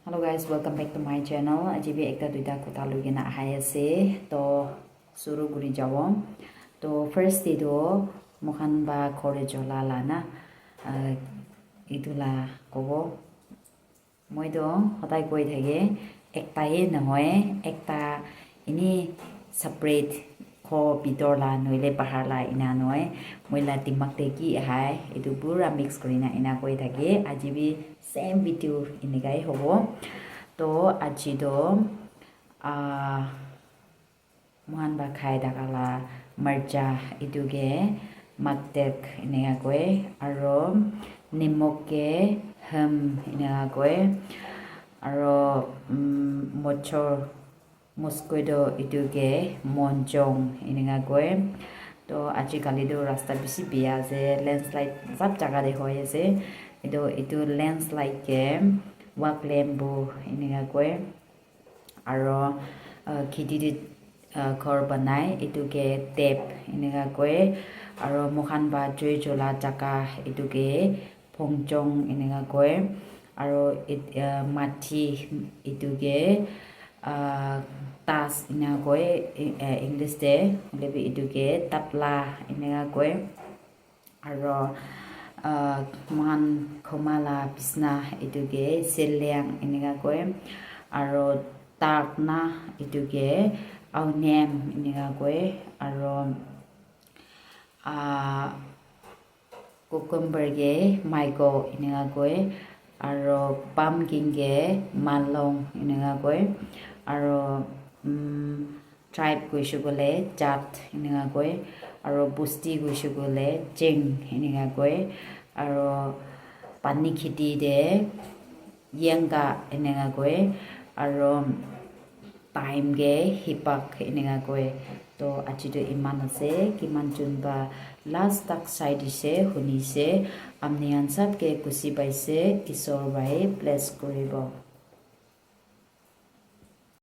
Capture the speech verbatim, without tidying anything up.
Hello guys, welcome back to my channel. Aji bi ekta duita kotha loi kena ahai ase. To suru guri jabo. To first te to moikhan ba khore jola la na, ah, itu la kobo. Moi to hodai koi thake, ekta he nohoi, ekta ini separate kho bitor la noile bahar la ina nohoi. Moi la dimag te ki ahai, itu pura mix kurina ina koi thake. Aji bi same video enekai hobo. To aji to, ah, moikhan ba khai thaka la marcha itu ke maktek enekai koi, aro nimok ke hem enekai koi, aro, um, mochor, mosquito itu ke monjong enekai koi. To ajikali tu rasta bishi bia ase, landslide sab jaga te hoi ase. Itu, itu landslide ke wak lembu enekai koi. Aro, uh, kheti te, uh, ghor banai, itu ke tep enekai koi. Aro moikhan ba jui jola jaga itu ke phongjong enekai koi. Aro it-, uh, mati itu ke, uh, tas enekai koi, e-, uh, English te, hoile bi itu ke tabla enekai koi. Aro, uh, moikhan khoma la bisna itu ke seliang enekai koi. Aro takna itu ke auniem enekai koi. Aro, uh, cucumber ke maiko enekai koi. Aro pumpkin ke malong enekai koi. Aro, um, tribe koishe koile jat enekai koi, aro bosti koishe koile jeng enekai koi, aro pani kheti te yenga enekai koi, aro time ke hipak enekai koi. To aji to iman ase, kiman jun ba last tak sai dise, hunise, apni khan sab ke khushi paise, Isor bai bless kuribo.